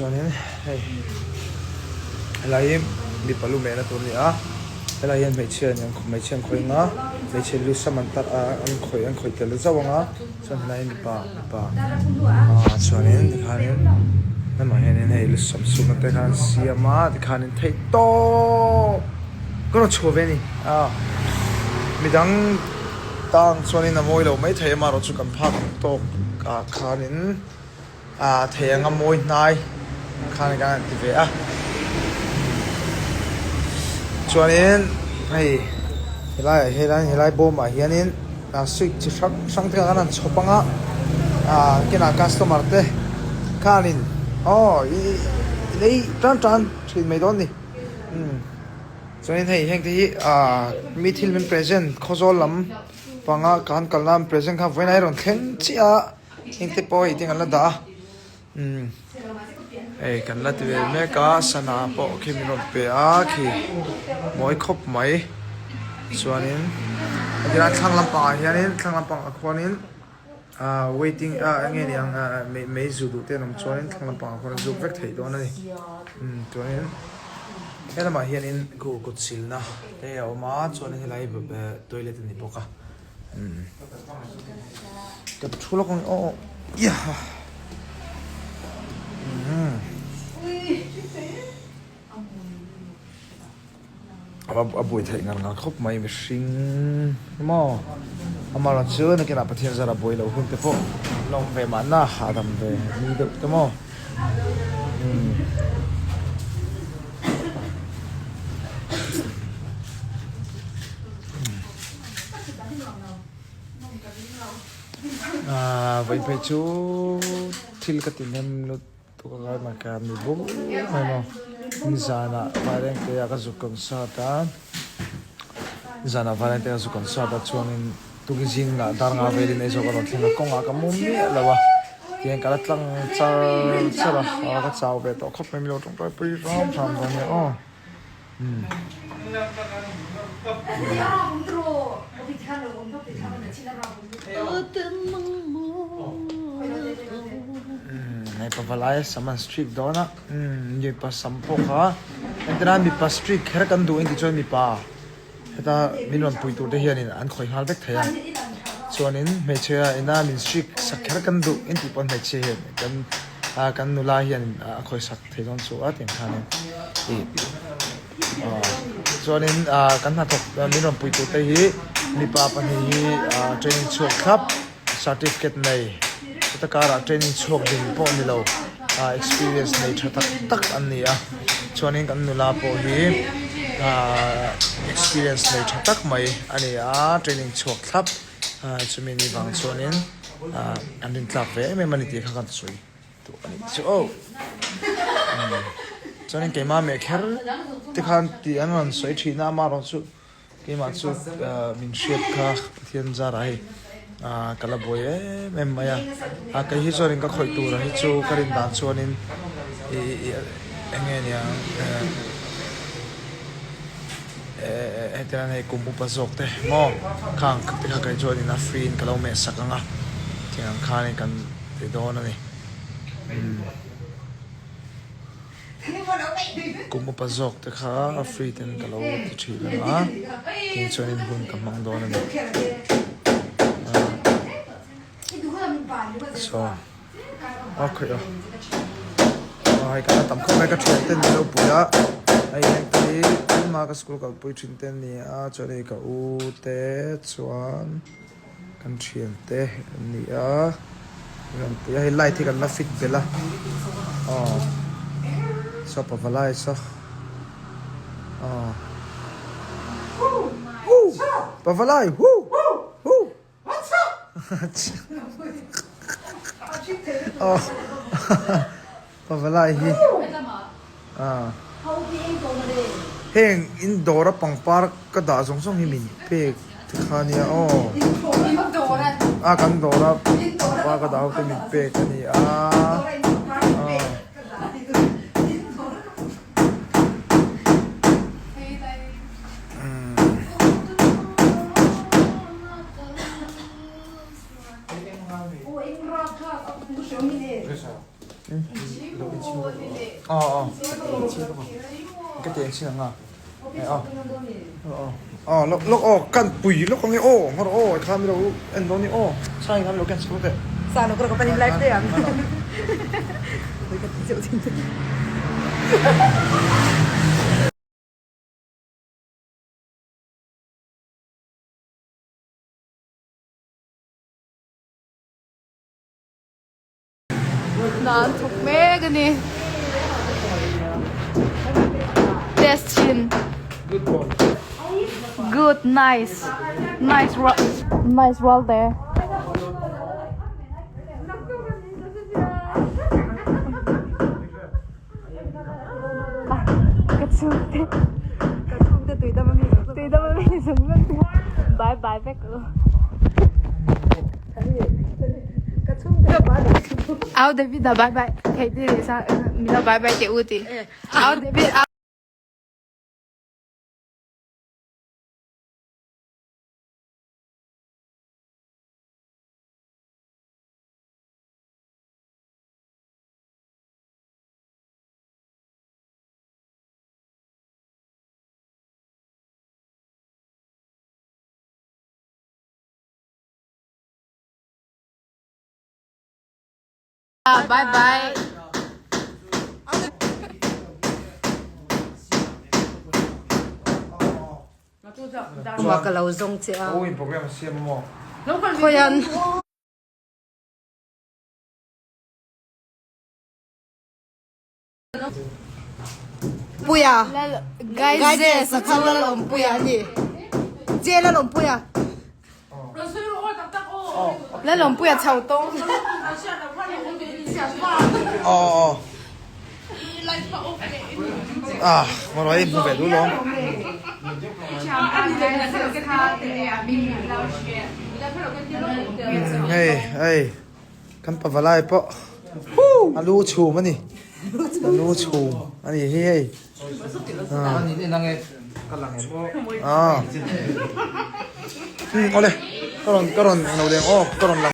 Chuanin hei helai hi mipa lu mehna tur a ni a helai hian hmeichhia an hmeichhia an khawih ang a hmeichhe lu sam an tar a an khawih an khawih tel zauh ang a chuan helai hi mipa mipa ah chuanin tikhanin lamah hianin hei lu sam sukna te kha an siam a tikhanin theih tawp ka rawn chhuah ve a ni a midang tang chuanin a mawi lo maithei amaherawhchu kan phak ang tawk ah khanin. Ah thei anga mawi hnai khan kan han ti ve a chuanin hei helaiah hian helai bawmah hianin ah sweet chi hrang hrang te kan han chhawp anga ah kinah customer te khanin aw ih lei tan tan thin mai dawn a ni umm chuanin hei heng te hi ah mi thil min present khawzawl lam panga kan kalna an present kha vawiin a rawn thleng chiah a. Hengte pawh hei tin an la dah a umm hei kan la ti ve mek a sana pawh khi min rawn pe a khi mawi khawp mai chuanin a tirah thlang lampangah hianin thlang lampangah khuanin ah waiting ah eng nge niang ah mei zu duh te an awm chuanin thlang lampangah khuan an zuk vek theih dawn a ni umm chuanin he lamah hianin kut silna te a awm a chuanin helai hi toilet a ni bawk a. Ka thu lawk ang aw ia a buai theih ngar ngar khawp mai mihring maw amaherawh chu nakinah Pathian zara buai loh hun te pawh la awm ve mahna hahdam ve ni deuh te maw. Aaa vawi phei chu thil ka ti hnem lutuk a ngai mai ka mi bur mai maw nizanah vairengte ah ka zuk concert a nizanah vairengte ah ka zuk concert a chuanin tukin zingah dar nga velin Aizawl ka rawn thleng a kawngah ka mu miah lo a tihian ka la tlang char char a ka chau ve tawh khawp mai milo tawngtai pui hram hram dawn nia aw. Hei pavalai sam an streak dawn a mipa sam pawh kha entirna mipa streak kher kan duh engti chuan mipa heta min rawn pui tur te hianin an khawih nghal vek thei a chuanin hmeichhia ina min streak sak kher kan duh engti pawn hmeichhia hian kan kan nula hian a khawih sak thei dawn chu a tiang khanin ih chuanin kan hnathawk min rawn pui turte hi mipa pahnih hi training chhuak thlap certificate nei chuta karah training chhuak ding pawh ni lo experience nei tha tak tak an ni a chuanin kan nula pawh hi experience nei tha tak mai a ni a training chhuak thlap chumi ni vang chuanin an rintlak ve em em a ni tih kha kan sawi. Tawh a nih chu aw. Chuanin keimah meh kher te khan tih an rawn sawi thin a, amaherawh chu keimah chu min hriat kha Pathian zarah hei ka la buai em em mai a. Kei hi chuanin ka khawih tur hi chu ka rin dan chuanin eng nge niang hetiang hei kum upa zawk te maw khang te kha kei chuanin a free in ka lo meh sak ang a, tiang ang khanin kan. Ti dawn a ni. Kum upa zawk te kha a free ten ka lo ti thin ang a, tin chuanin hun ka hmang dawn a ni. So, a khawih a. Hei kan la tam khawp mai ka thian ten min lo pui a, hei heng te hi tunhma ka school kalpui thin te an ni a, chuan hei ka u te chuan. Kan thiante an ni a rawn pui a hei light hi kan la fit belh a aw saw pavalai saw aw hu pavalai hu hu aw pavalai hi ah heng in dawra pangpar ka dah zawng zawng hi min pek. Tikha nia aw. A kan dawr a pa ka dah ho te min pek a ni a. Aw aw ka ti ang chin ang a aw aw lawk lawk aw kan pui lawk ang e aw ngawr aw kha mi lo en dawn ni aw chhang in an lo ken chho teh Sa lo ka panin live te ang. Hna an thawk mek a ni. Test chhin. Good nice. Nice nice roll there. Ka chhungte Ka chhungte tuidam a mi tuidam a mi zawng zawng te bye bye vek u. Ka chhungte bye bye. Au David a bye bye thei ti ri sa milo bye bye te u ti. Au David au. Bye bye. Ka lo zawng che a. Khawian. Puia Guides a chu Lalawmpuia a ni Che Lalawmpuia Lalawmpuia chho tawng Aw Ah marawh hmu ve duh lawm. Hei hei kan pavalai pawh a lu chhum a ni a lu chhum a ni hi hei ah awle ka rawn ka rawn lo leng aw ka rawn lang.